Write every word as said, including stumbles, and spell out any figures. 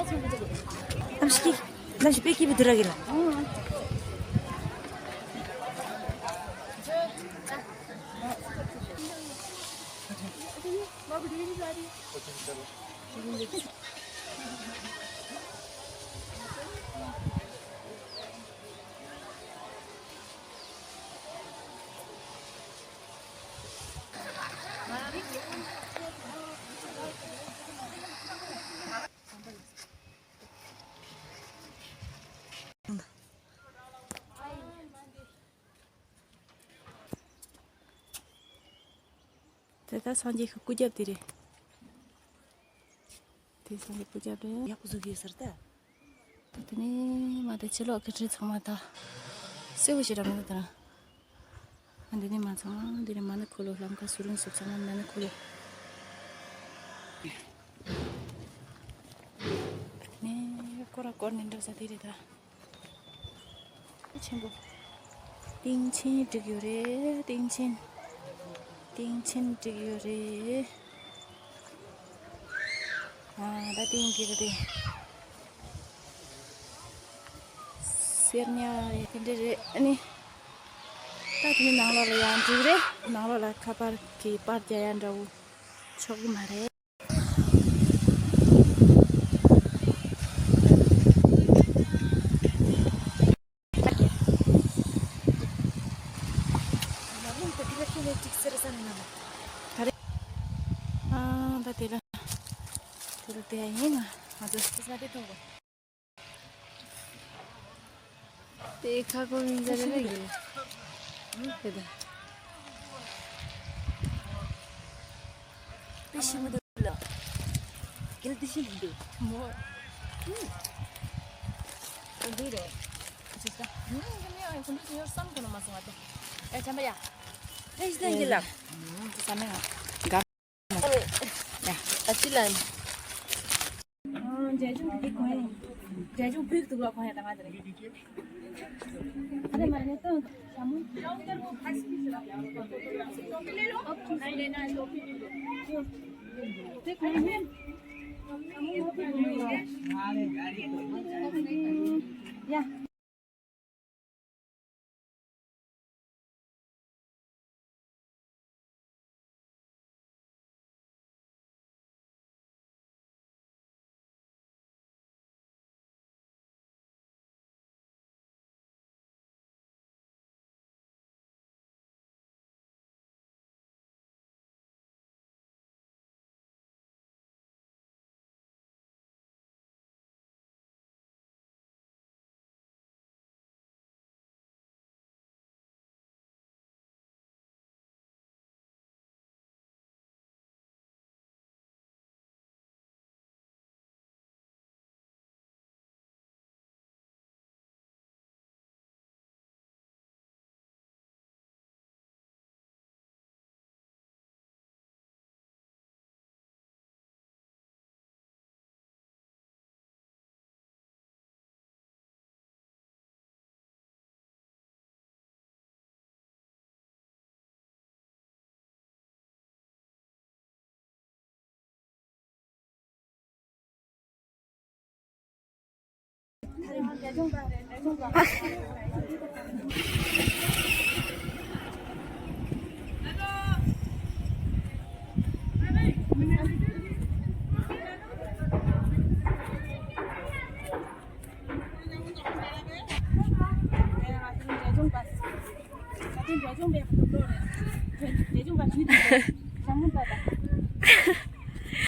ནམ་ཞིག་ནམ་ཞིག་པེ་ཀི་བི་དུ་ར་གི་ལ། དེ་ད་སངས་རྒྱས་ཀྱི་སྐུ་རྒྱབ་དེ་རེད། དེ་སངས་རྒྱས་སྐུ་རྒྱབ་རེད། ཡག་པོ་བཟོ་གི་ཡོད་ས་རེད་ད། ད་དེ་ནས་མ་དེ་ཕྱི་ལོགས་ཀྱི་རི་ཚང་མ་ད་སེར་པོ་ཞེ་དྲག་མི་འདུག་ད་ར། ཨ་འདི་ནས་མ་ཚང་མ་འདི་ནས་མ་ནི་ཁོ་ལོ་ལམ་ཁ་སུ་རིན་སུ་ཚང་མ་མ་ནི་ཁོ་ལོ། དེ་ནས་སྐོར་ར་སྐོར་ནས་འགྲོ་ས་དེ་རེད་ད། ཆེན་པོ། སྟེང་ཆེན་བསྒྲིགས་ཡོད་རེད། སྟེང་ཆེན། སྟེང་ཆེན་བསྒྲིགས་ཡོད་རེད། ཨ་ད་སྟེང་གི་རེད་དེ། སེར་ཉ་རེད་དེ་འདྲ་རེད། ཨ་ནི། ད་དེ་ནི་ནང་ལོགས་ལ་ཡང་འགྲིག་རེད། ནང་ལོགས་ལ་ཁ་པར་གྱི་པར་རྒྱག་ཡ་འདྲ་བོ་ཆོག་གི་མ་རེད། ཨ་ད་དེ་ལ་དེ་ལ་དེ་ཡིན་ན་ང་ཚོ་དེ་ས་དེ་ཐོང་གོ། དེ་ཁ་ཁོ་མིན་ཟེར་རེ་རེ་ཡིན། དེ་ད། དེ་ཤི་མི་འདུག་ལ། གལ་དེ་ཤི་མི་འདུག་མོ། འདི་རེད། ཁ་ཆེ་ས། ཡང་ཡང་ཡང་ཁོ་འདི་ཡོད་བསམ་གྱི་ན་མ་སོང་བ་དེ། ཨེ་ཆམ་པ་ཡ། ཨེ་ཤི་ད་ཡིན་ལ། ཨ་ས་མེ་ང་། ཨ་ཅི་ལན། འབྲས་ལྗོངས་ཀྱི་གོན་ཡིན། འབྲས་ལྗོངས་བོད་ཀྱི་དུག་ལོག་གོན་ཡ་དང་ང་དེ་རེད། ཨ་རེ་མ་རེད་ཏང་ཞྭ་མོ། ཡ།